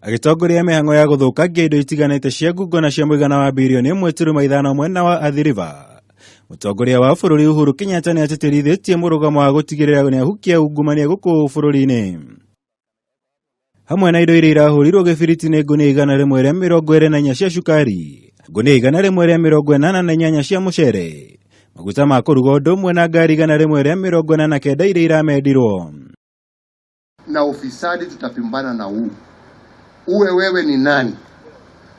Agĩtongoria mĩhang'o ya gũthũkangia indo itiganĩte cia ngungo na cia mũigana wa birioni 1.5 mwena wa Athi River. Mũtongoria wa bũrũri Uhuru Kenyatta nĩ atĩtĩrithĩtie mũrũgamo wa gũtigĩrĩra nĩ ahukia ungumania gũkũ bũrũri-inĩ. Hamwe na indo iria irahũrirwo gĩbiriti nĩ ngũnia 124 cia cukari, ngũnia 188 cia mũcere, maguta ma kũruga ũndũ ũmwe na ngari 189 iria iramendirwo. Na ufisadi tutapambana na huu. Uwe wewe ni nani?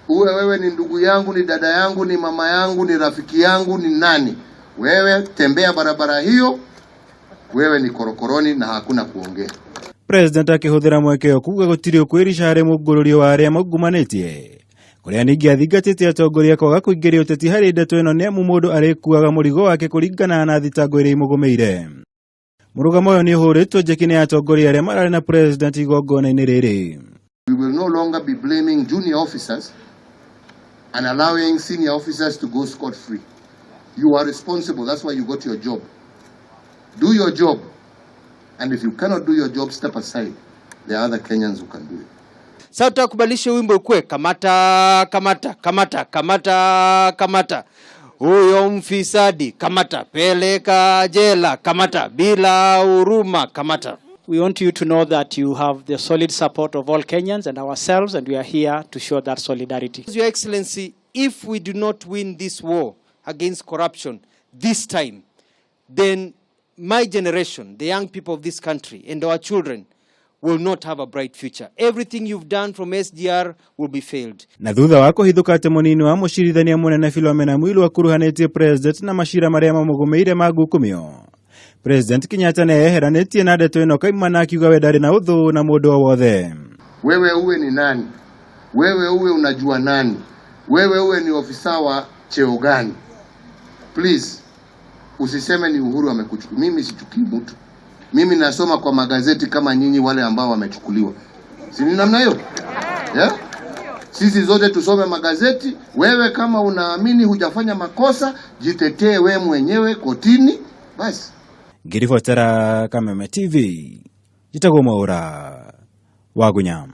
Uwe wewe ni ndugu yangu, ni dada yangu, ni mama yangu, ni rafiki yangu, ni nani? Wewe tembea barabara hiyo, wewe ni korokoroni na hakuna kuongea. President akĩhũthĩra mweke ũyũ kuga gũtirĩ ũkwĩrica harĩ mũngũrũrio wa arĩa maungumbanĩtie, kũrĩa ningĩ athingatĩte atongoria kwaga kũingĩria ũteti harĩ ndeto ĩno nĩamu mũndũ arĩkuaga mũrigo wake kũringana na thitango iria imũgũmĩire. Mũrũgamo ũyũ nĩ ũhũrĩtwo njeki nĩ atongoria arĩa mararĩ na president igongona-inĩ rĩrĩ. We will no longer be blaming junior officers and allowing senior officers to go scot-free. You are responsible. That's why you got your job. Do your job. And if you cannot do your job, step aside. There are other Kenyans who can do it. Sasa tutakubalisha wimbo ukue kamata kamata kamata kamata kamata huyo mfisadi kamata peleka jela kamata bila huruma kamata. We want you to know that you have the solid support of all Kenyans and ourselves, and we are here to show that solidarity. Your Excellency, if we do not win this war against corruption this time, then my generation, the young people of this country, and our children will not have a bright future. Everything you've done from SGR will be failed. Na thutha wa kũhithũka atĩ mũnini wa mũcirithania mũnene Philomena Mwilu akuruhanĩtie president na macira marĩa mamũgũmĩire ma ngukumio, President Kenyatta nĩ eyeheranĩtie na ndeto ĩno kaimana akiuga we ndarĩ na ũthũ na mũndũ o wothe. Wewe uwe ni nani? Wewe uwe unajua nani? Wewe uwe ni ofisa wa cheo gani? Please, usiseme ni Uhuru amekuchukua. Mimi sichukii mtu. Mimi nasoma kwa magazeti kama nyinyi wale ambao wamechukuliwa. Si ni namna hiyo? Yeah? Sisi zote tusome magazeti. Wewe kama unaamini hujafanya makosa, jitetee we mwenyewe kotini, basi. Ngĩribotera Kameme TV, njĩtagwo Mwaũra wa Gunyam.